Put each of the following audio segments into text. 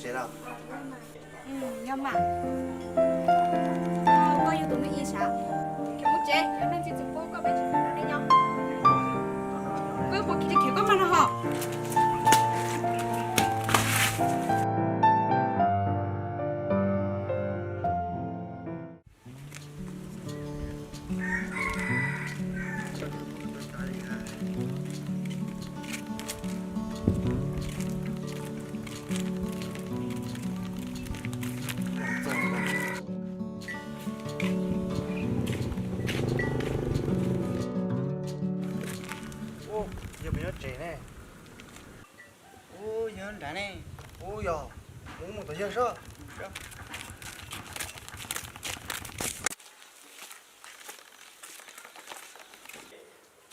Nyob mas, koj yog tus me ib sav, koj mus tsev, yog neeg tsis txawj pub koj peb tsis tau nyob. Koj puas khiav khiav koj mas no ho. Ub, yog puas nyob tsev ne? Ub, yog nrad ne. Ub, yog, mus mus tom yawg sob.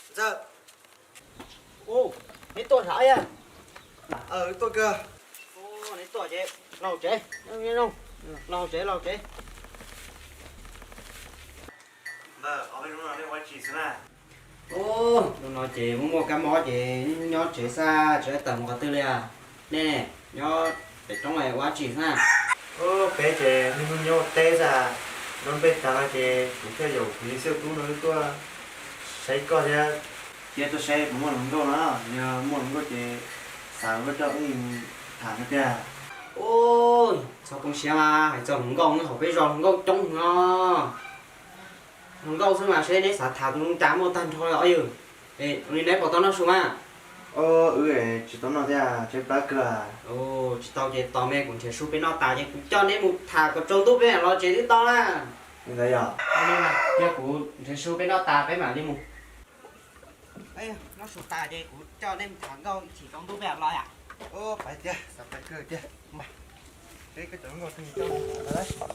Ntxawg. Ub, neb tuaj sav yag? Tuaj kawg. Neb tuaj ces los tsev, los tsev, los tsev. Ntxawg, ob peb hnub no nej ua tsi xwb na? Ub, hnub no ces muaj muaj kab mob ces nyob tsev xwb, tsis tawm mus qhov twg li. Nej nyob pem roob ua tsi xwb na? Ub, peb ces niaj hnub nyob ua teb xwb, nrog npej tas no ces kuv thiaj yaum kuv yawg Xiaj Tub no wb tuaj saib koj thiab. Thiab tuaj saib puas muaj hluas nkauj no, yog muaj hluas nkauj ces xav kom koj coj wb mus tham no tiag. Ub, txhob poob siab mas, hais txog hluas nkauj no hauv peb zos hluas nkauj coob no. Hluas nkauj xwb mas seb neb xav tham tus zoo cas muaj tag nrho os yawg. Es ua li neb puas tau noj su mas? Wb tsis tau noj thiab, tshaib plab kawg. Tsis tau ces tos me, kuv nrhiav su peb noj tas ces kuv coj neb mus tham kom tsaus ntuj peb mam los tsev twb tau na. Li ntawd yog? Yog kuv nrhiav su peb noj tas peb mam li mus. Noj su tas ces kuv coj neb mus tham nkauj ib chim tsaus ntuj peb mam los yom. Pais tiag, xav pais kawg tiag. Peb koj cov nkauj twg coj mus tham lawm.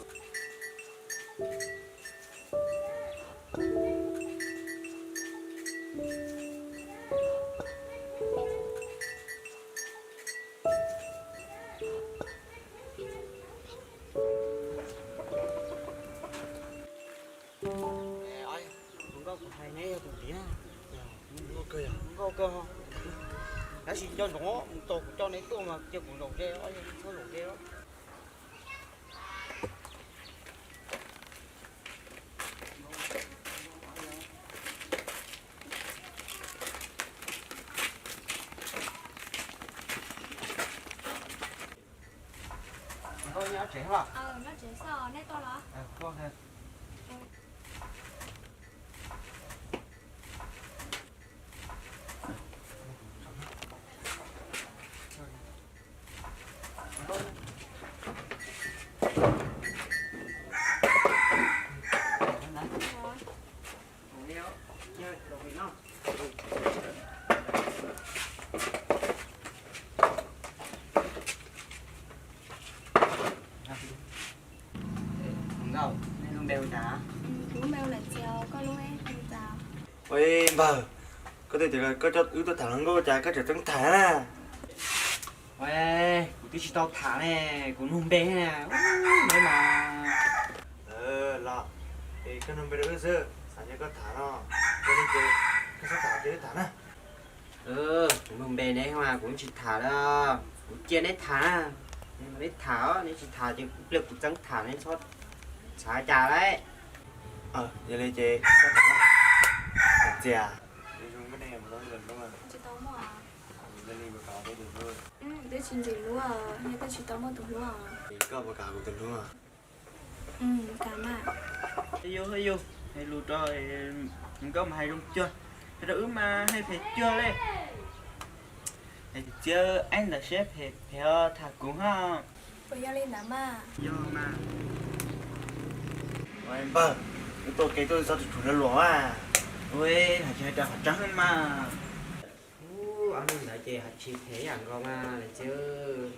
Tus nkauj kuv hais neb yog tus tiag. Nkauj kawg, tab sis nco ntsoov mus txog kuv coj neb tuaj mas cia kuv zaum ze, txhob zaum ze. Nkauj nyob tsev los? Nyob tsev xwb, nej tuaj los? Nkauj, nej lub npe hu cas? Kuv lub npe hu Lam Txias, koj lub hu cas? Ua npawg, koj twb tias koj coj wb tuaj tham hluas nkauj cas koj tseem tseem tham na? Kuv twb tsis tau tham ne, kuv nug npe ne. Los, es koj nug npe rau wb xwb, xav nrog koj tham no, koj txhob tham ces wb tham na. Kuv nug npe neb mas kuv tsis tham lawm, kuv cia neb tham na. Neb tham, neb tsis tham ces ib pliag kuv txeeb tham, neb txhob xav cas lauj. Yog li ces, Txias, twb tsis ntxim hlub, twb tsis tau muaj tus hlub. Koj puas kam kuv tus hlub? Yus, yus hais lus rau nkauj mas hais zoo cuag, hais rau wb mas hais phem cuag li. Hais txiav aib ntawm siab phem phem tham kuv ha. Puas yog li ntawd mas? Yog mas. Npawg, wb tuaj kev tuaj txog tus tshuav luag luag mas. Ua, hais tsis hais rau qhov tseeb mas. Ub, ob hnub ntawd ces hais tsis phem ib yam nkaus mas Lam Txias.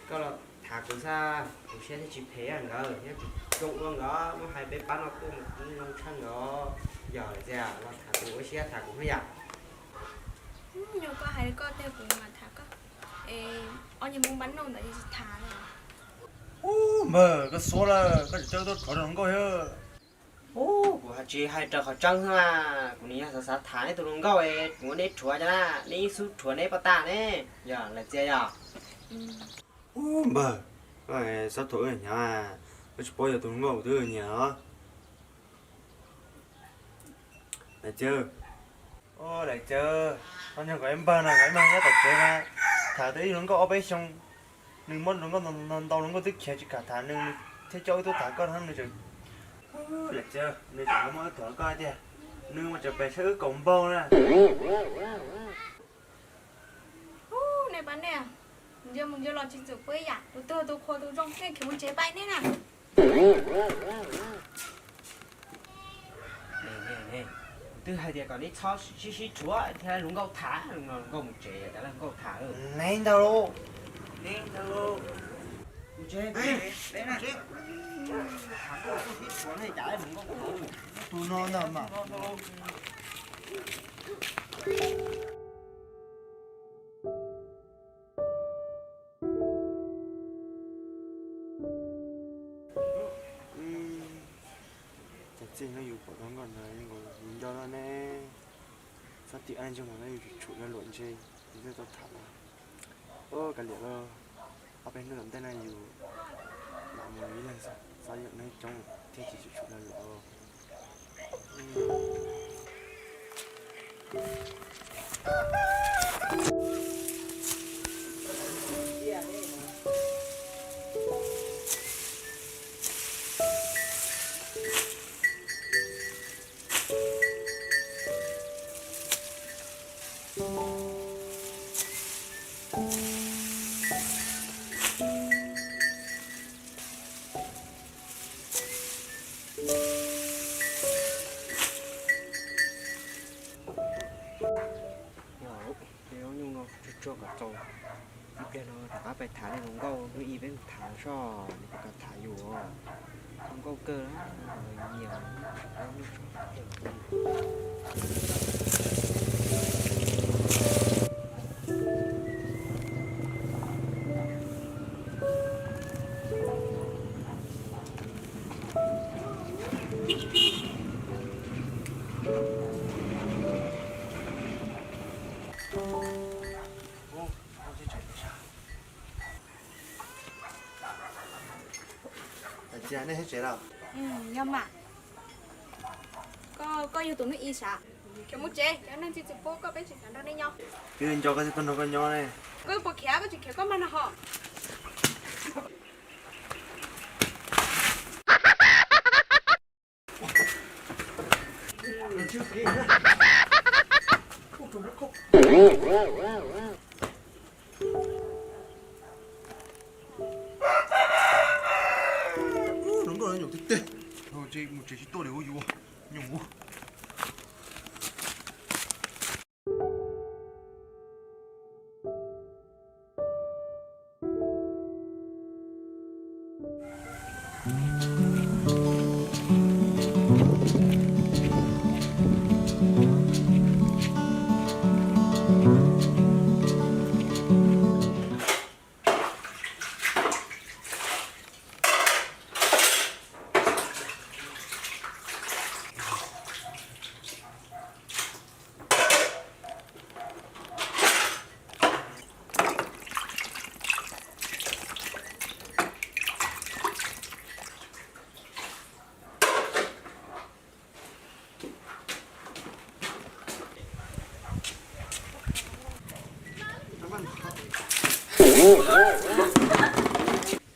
Koj los tham kuv xwb, kuv siab thiaj tsis phem ib yam nkaus thiab, kuv zoo ua nkaus muab hais peb pab no tuaj mus kib zoo tshaj nkaus. Yog Lam Txias los tham kuv ua siab tham kuv thiab yom. Yog koj hais li koj tiag kuv mam tham koj. Es ob niag Hmoob npab nauj ntawd yeej tsis tham li. Ub, npawg, koj suav lawm, koj tseem coj tuaj rhuav rau hluas nkauj thiab. Ub, kuv hais tsis hais raws qhov tseeb xwb mas, kuv nim yog xav xav tham neb tus hluas nkauj es kuv muab neb rhuav cov na, neb xub rhuav neb poj tas ne, yog Lam Txias yog. Ub, npawg, Koj txhob thuam wb hnyav, wb tsis paub yog tus hluas nkauj twg nyiam os. Daim Cawv, Daim Cawv, koj nrog nkawd ib npawg no, nkawd ib npawg nyob tom tsev na, tham tau ib hluas nkauj ob peb xyoo, nws muab hluas nkauj ntau, hluas nkauj twb khiav tsis kam tham nws, nws thiaj coj wb tuaj tham koj no, nws tseem, Daim Cawv, nws tseem muab wb thuam koj tiag, nws mas tseem pem saib wb kaum npaug na. Ub, nej pab nej, ntsia mus ntsia los tsis txawm pub ib yam, tus twg tus qhua tus zoo, nej khiav mus tsev pab nej na. Kuv twb hais tias kom neb txhob sib sib rhuav thiab hluas nkauj tham, hluas nkauj mus tsev, cov hluas nkauj tham. Neb ntag lauj, neb ntag lauj. Mus tsev, mus tsev. Tham nkauj sib rhuav nej cas hluas nkauj tham. Tus no ntag mas. Cov txiaj nyob yus pom tau nkauj ntawd nkaus yus nco no ne. Txhob tim ab ntsej muag no yus tshum lag luam ntshe yus thiaj tau tham los. Ua kav liam lauj, ob peb hnub tom ntej no yus lam mus yus ib leeg xwb, xav yam neeg coob thiaj tsis tshum lag luam. Peb lub nyuj no tsuag tsuag kom txaus, ib pliag no rov qab pais tham nej hluas nkauj hnub ib peb mus tham soj, nws puas kam tham yus, zoo nkauj kawg, nyiam. Txias, nej txog tsev lawm? Yog mas. Koj, koj yog tus hnub ib sav? Khiav mus tsev, cov neeg tsis txwm pub koj peb tsis xav nrog nej nyob. Twb nco koj thiaj tuaj nrog koj nyob ne. Koj puas khiav, koj tsis khiav koj mag no ho. Ub, hluas nkauj no nyuam tib teg, mus tsev tsis tuaj li ua yuav nyuam ub.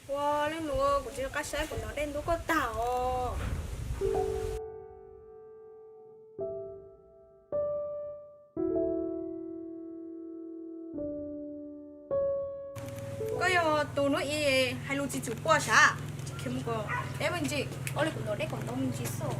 Ua leej nus, kuv tsis nco qab saib kuv ntov dej ntub koj tag os. Koj yog tus hnub ib hais lus tsis txwm pub sav, tsis khiav mus kom deb me ntsis, ua li kuv ntov dej kom ntau me ntsis xwb.